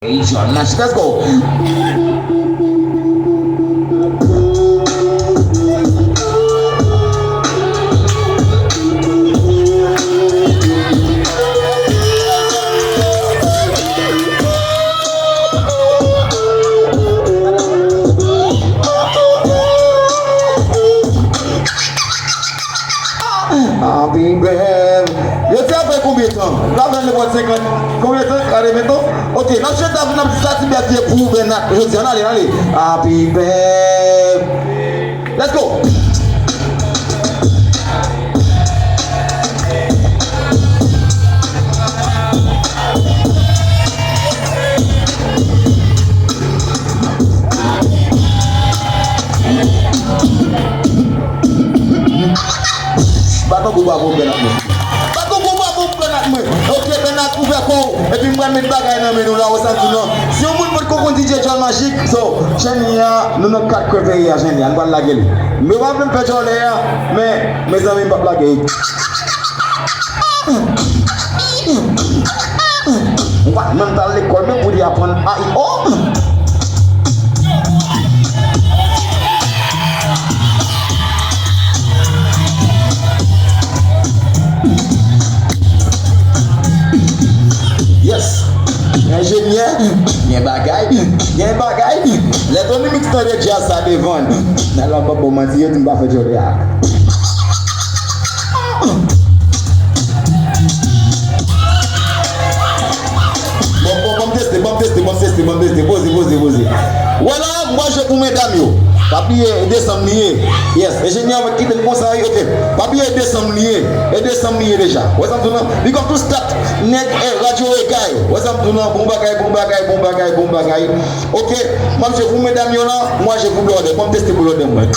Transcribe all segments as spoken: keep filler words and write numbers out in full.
Hey, John Nash, let's go. Happy birthday. Yo di apre konbyen tan? L ap nan nenpòt senkant. Konbyen tan? Gade menm non. Ok, n ap chante, n ap di sa ti bèf ye pou Bernard. Jodi, ann ale, ann ale. Happy birthday. Let's go. Bat yon gwo bravo pou Bernard mwen. Bat yon gwo bravo pou Bernard mwen. Ok, Bernard, ouvè kò w. Epi m pral met bagay nan men nou la, ou sa di non. Si yon moun potko konn D J John Magic, so, Jenny a, nou nan kat kwen peyi a, Jenny, ann pral lage l. Men w ap vin fè djòlè a, men, mezanmi, m p ap lage l. Ou pa t menm t al lekòl, men pou li aprann a i o. Yes. Enjenyè, gen bagay, gen bagay. Lè Tony Mix tande djaz sa devan l. Nan lòt bò, bon, manti, yo di m pa fè djòlè a. Bon, bon, bon, teste, bon, teste, bon, teste, bon, teste. Poze, poze, poze. Vwala, m pral jwe pou medam yo. Pa bliye, e desanm li ye. Yes, enjenyè, mwen kite l konsa, wi, ok. Pa bliye, e desanm li ye. E desanm li ye deja. Wè sa m di w lan? Big up tout staff, nèg, eh, Radyo Reggae. Wè sa m di w lan? Bon bagay, bon bagay, bon bagay, bon bagay. Ok, m ap jwe pou medam yo la, m ap jwe pou blòdè. Ban m teste blòdè mwen.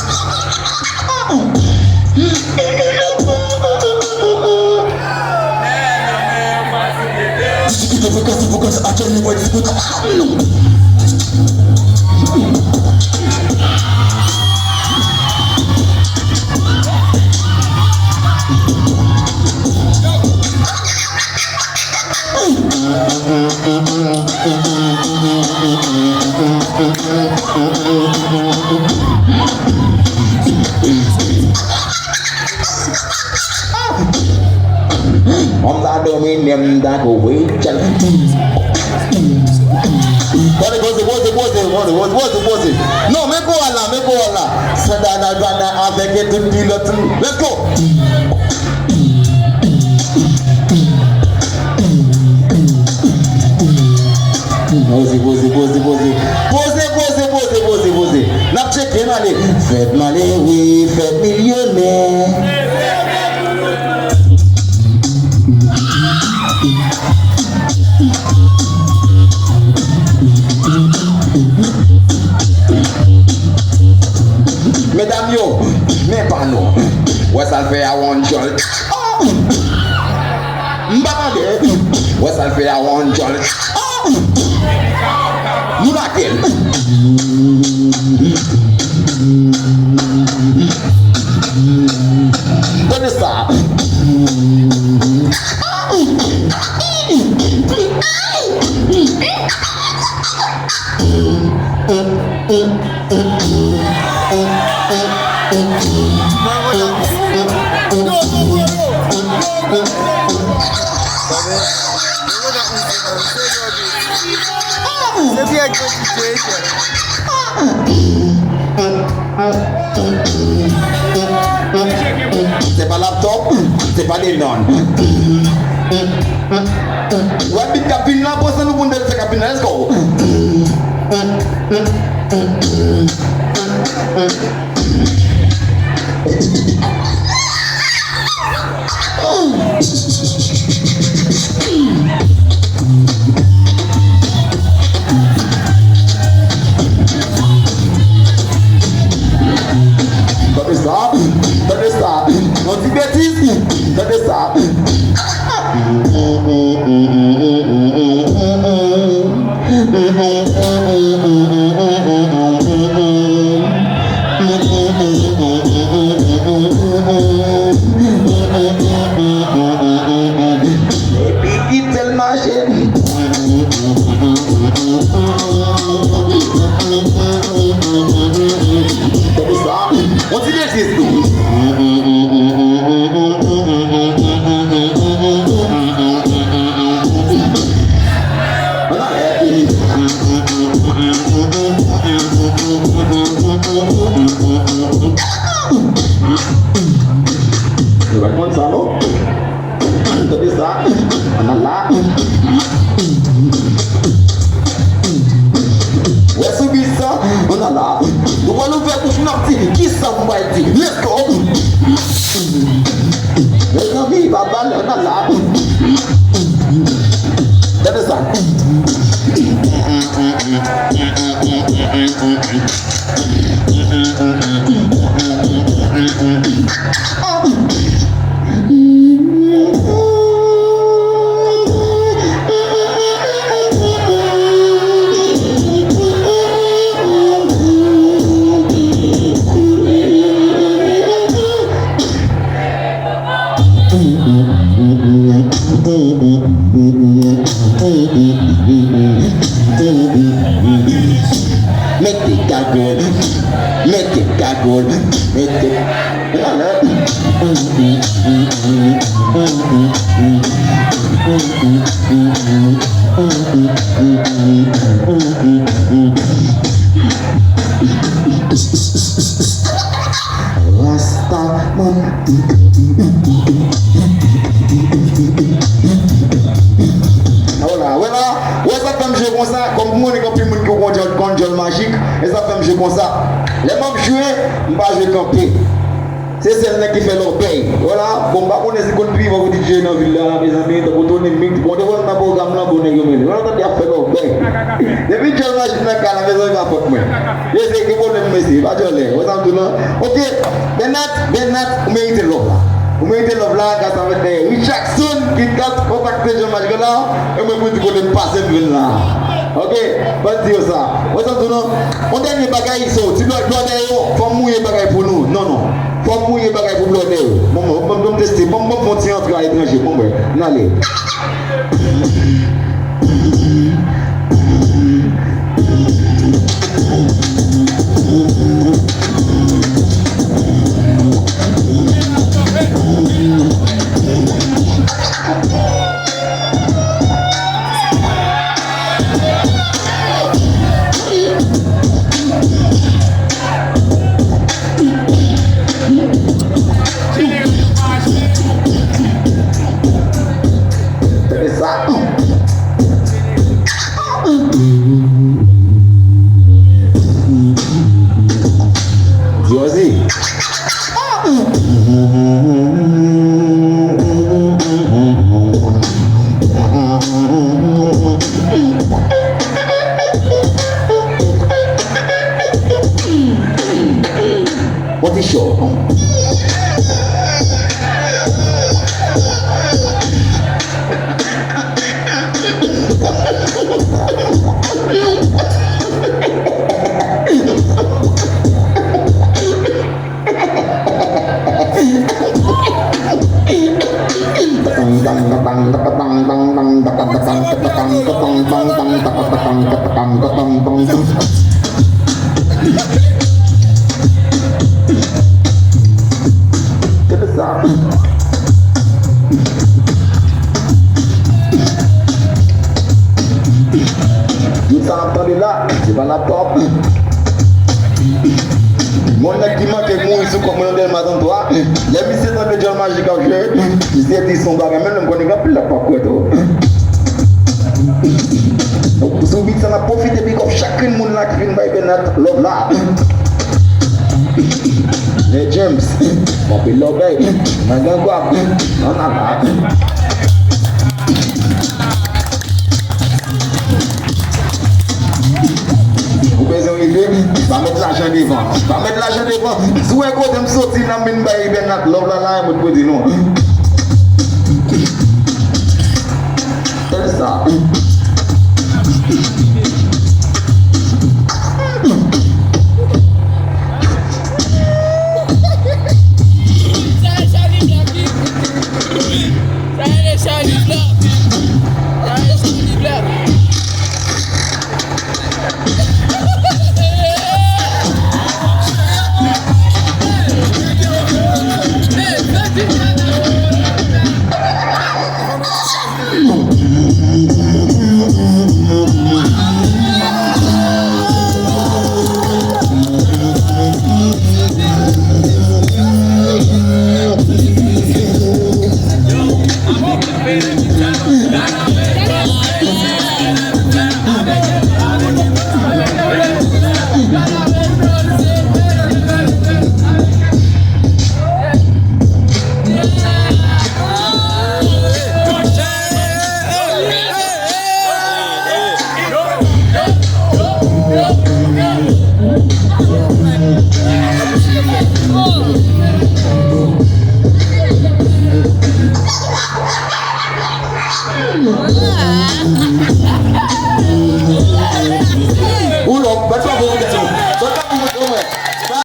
Mwen ta domine m tankou Rachel. Gade, poze, poze, poze, poze, poze, poze, poze. Non, men koral la, men koral la. Santana, Albana avèk e tout pilòt. Let's go! Poze, poze, poze, poze. Poze, poze, poze, poze, poze. N ap tcheke, n ale. Fèt male, wi, fèt milyonè. Medam yo, men pa nou. Wè sa l fè a one jol. M pa tande. Wè sa l fè a one jol. Nou lage l. Tande sa. Se pa laptop, se pa de non. Wè bit k ap vin la, pran san nou pou n fè k ap vin la, let's go. Tande sa, tande sa. Yon ti betiz, tande sa. Epi kite l mache. On ti betiz tou. Yo pa konn sa non. Tande sa. Ann al la. Wè sou bis sa. Ann al la. Nou pral ouvè bouch n ap di kisa m pral di. Let's go. Mezanmi, pa bal, ann al la. Tande sa. Mete kagòl, mete kagòl, mete. Rastaman. Wè la, wè la, wè sa k fè m jwe konsa, kòm m konnen gen anpil moun ki konn djòl, konn djòl majik, e sa k fè m jwe konsa. Lè m ap jwe, m pa jwe kanpe. Se sèl nèg ki fè lòbèy. Wè la, bon, m pa konnen si konn pi bon pou D J nan vil la, mezanmi, tankou Tony Mix, bon, devan nan pwogram lan, bon, nèg yo mele. Wè la, tande ap fè lòbèy. Depi djòl majik nan kay la, mezanmi, pa fòt mwen. Mesye, gen pwoblèm, mesye, pa djòlè. Wè sa m di w lan? Ok, Bernard, Bernard, ou merite love la. Ou merite love la, gras avèk, eh, Richardson, ki t ap kontakte djòl majik la, e mwen pou di kote m pase m vin la. Ok, ban di yo sa. Wè sa m di w lan? On dènye bagay, so, ti blò-, blòdè yo, fò m mouye bagay pou nou. Non, non. Fò m mouye bagay pou blòdè yo. Bon, bon, bon, bon, teste. Bon, bon, bon, ti antre a etranje. Bon, mwen, n ale. Tande sa. Jozi. Bon ti cho. Gade sa. Yo sa ap tande la, se pa laptop. Yon nèg ki manke mouri sou kòm nan Dèlma trannntwa. Lè misye tande djòl majik ap jwe, misye di se yon bagay, menm lè m konnen gen anpil lòt k ap kwè tou. Donk, sou beat sa, n ap pwofite big up chak grenn moun la ki vin bay Bernard love la. Nè James, Pope Lobey, Mangan Gwab, ann al la. Ou bezwen rive, pa met lajan devan. Pa met lajan devan. Si w wè kote m soti, n ap vin bay Bernard love la, la, mwen pou di nou. Tande sa. Sa e Charly Black, wi. Sa e Charly Black. Sa e Charly Black. Bravo, bravo, bravo. Sòt la pou mwen, mwen.